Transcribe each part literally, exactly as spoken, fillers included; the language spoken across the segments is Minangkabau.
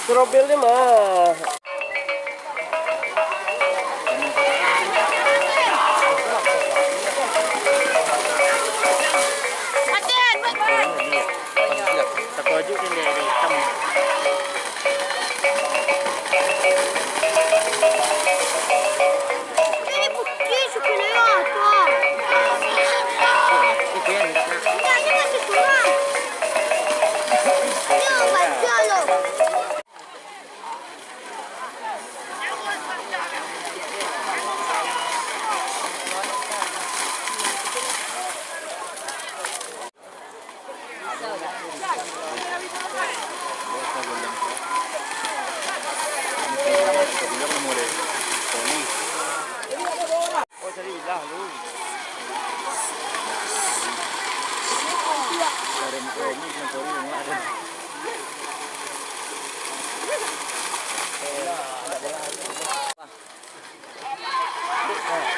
Strobel ni mah. Takajut kan dia ada hitam.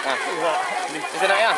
Nah, di sana ya.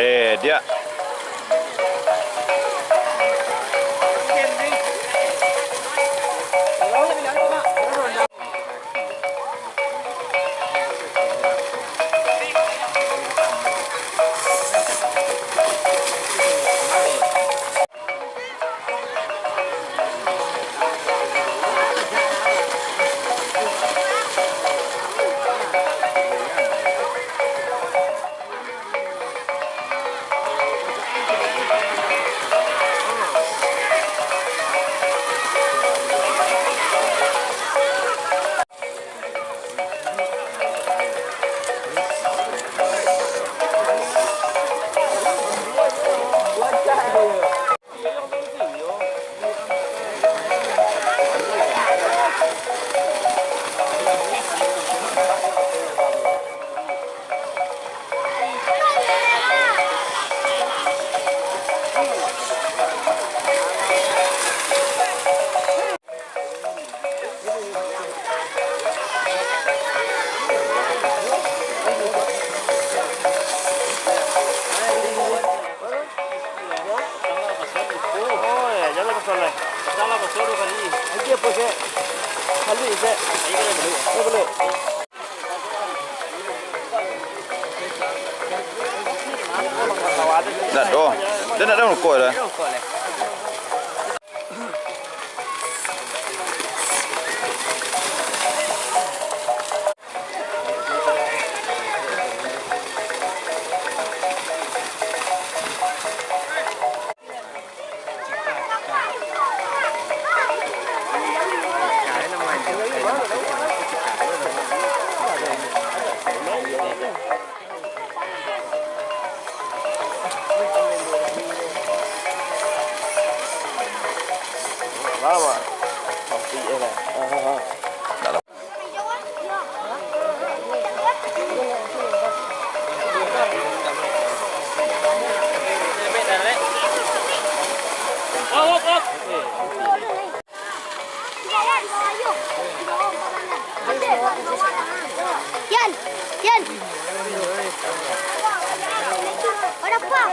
Eh, dia. Oh, ya, jangan pasal lah. Salah pasal dua kali. Lagi apa, Sek? Kali, Sek. Lagi kali dulu. Oh, boleh. Ndak doh. Dia ndak ada rokok dah. Lama. Kopi je lah. Ha, ha, ha. Yan, Yan. Ada apa?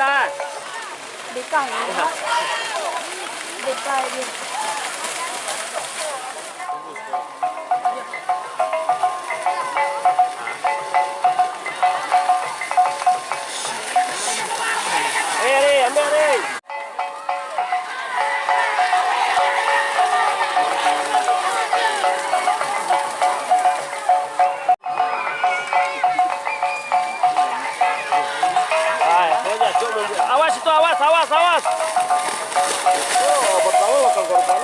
Bekah, ya. Bekah dia. Eh, ni, ambil ni. Awas itu, awas, awas, awas. Oh, pertama makan korban.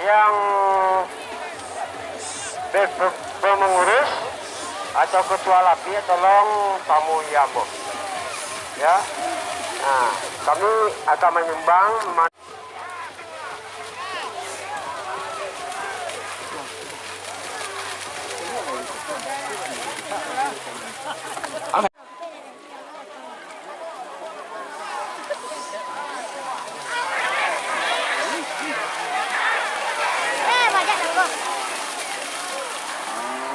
Yang be-, be-, pengurus atau ketua lapik, tolong tamu ambo. Ya. Nah, kami akan menyumbang ma-,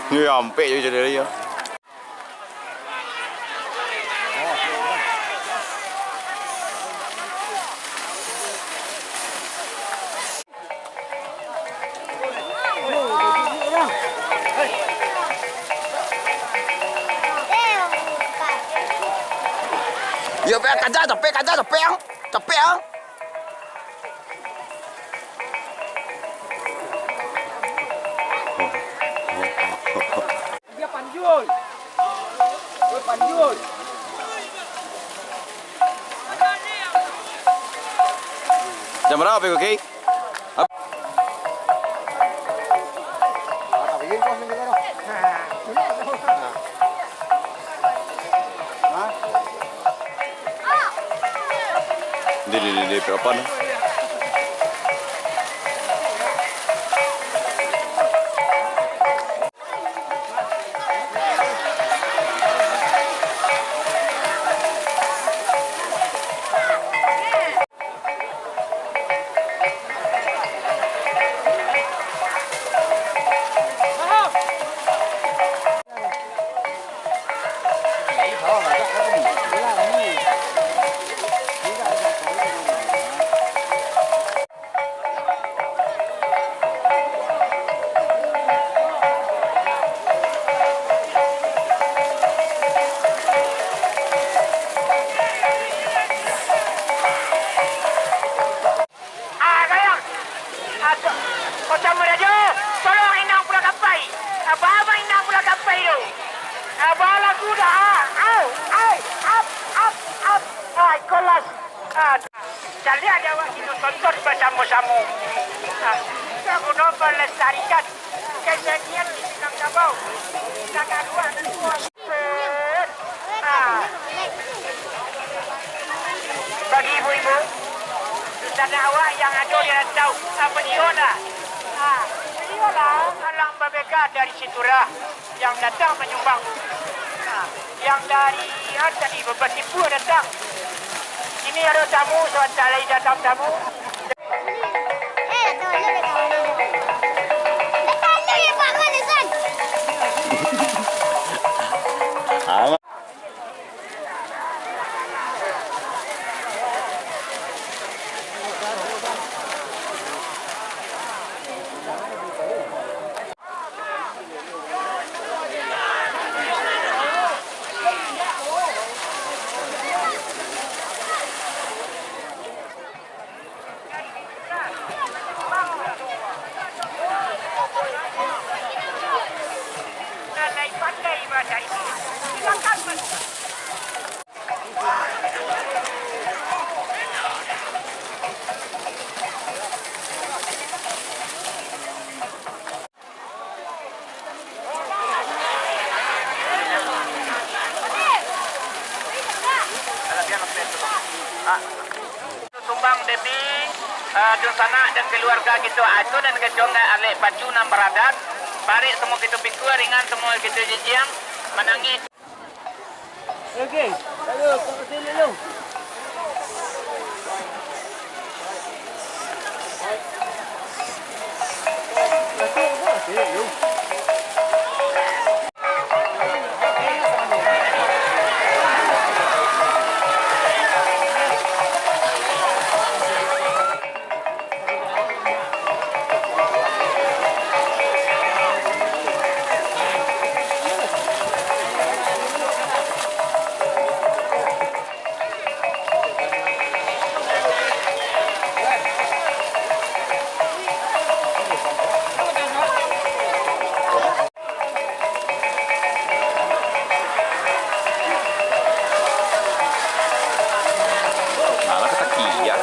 Ni ampek je jadi dia. Yo, pe, kaja, capek, kaja, capek, ang. Capek, ang. Dia panjul. Dia panjul. Jam berapa, P K K? Ap- Hah? Di, di, di, di, berapa nih? Ah, sayang. Ah, to-, Kota Merajo, tolong inang pula kapai. Ah, baa inang pula kapai tu. Ah, baa lagu dah. Ah, au, ai, ap, ap, ap. Ah, ikolah. Ah, caliak dek awak kito tonton basamo-samo. Ah, saguno malestarikan kesenian di Minangkabau. Nan aduak nan kuat. Ah. Bagi ibu-ibu, sanak awak yang ado di rantau, ah, balialah. Ah, balialah alang babega dari Siturah yang datang manyumbang. Ah, yang dari, ah, tadi, Babasimpua datang. Kini ado tamu, sabanta lai datang tamu. Sumbang demi, eh, dunsanak dan keluarga kito, aco dan kacong, alek pacu nan baradat, parik semua kito pikul, ringan semua kito jijiang, manangih. Oke, ayo, tak kecil dulu. Malah katakiak.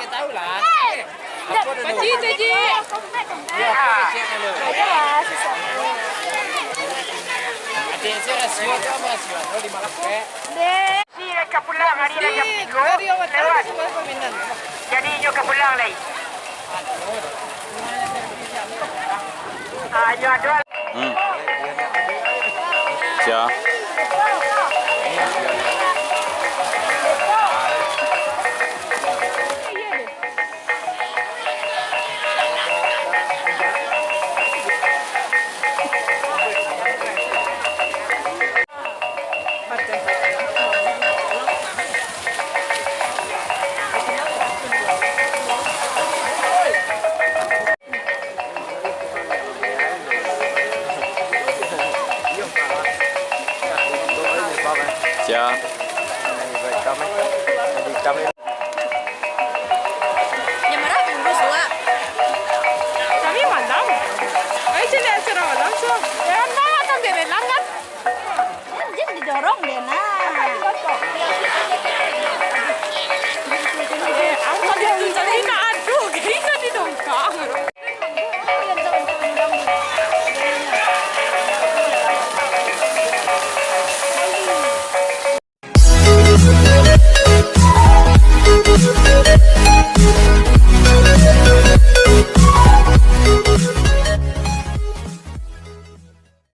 Tahu lah. Apa dulu? Kecil tu, Ji. Ya, apa kecil dulu? Adalah sesuatu. Adik saya rasio tu apa rasio? Kalau di Malapek. Dek. Ni ka pulang hari Di, lagi tiga hari awak tahu lewat. Semua peminat. Jadi, nyo ka pulang lai. Ah, nyo ado. Hmm. Sia. Sia.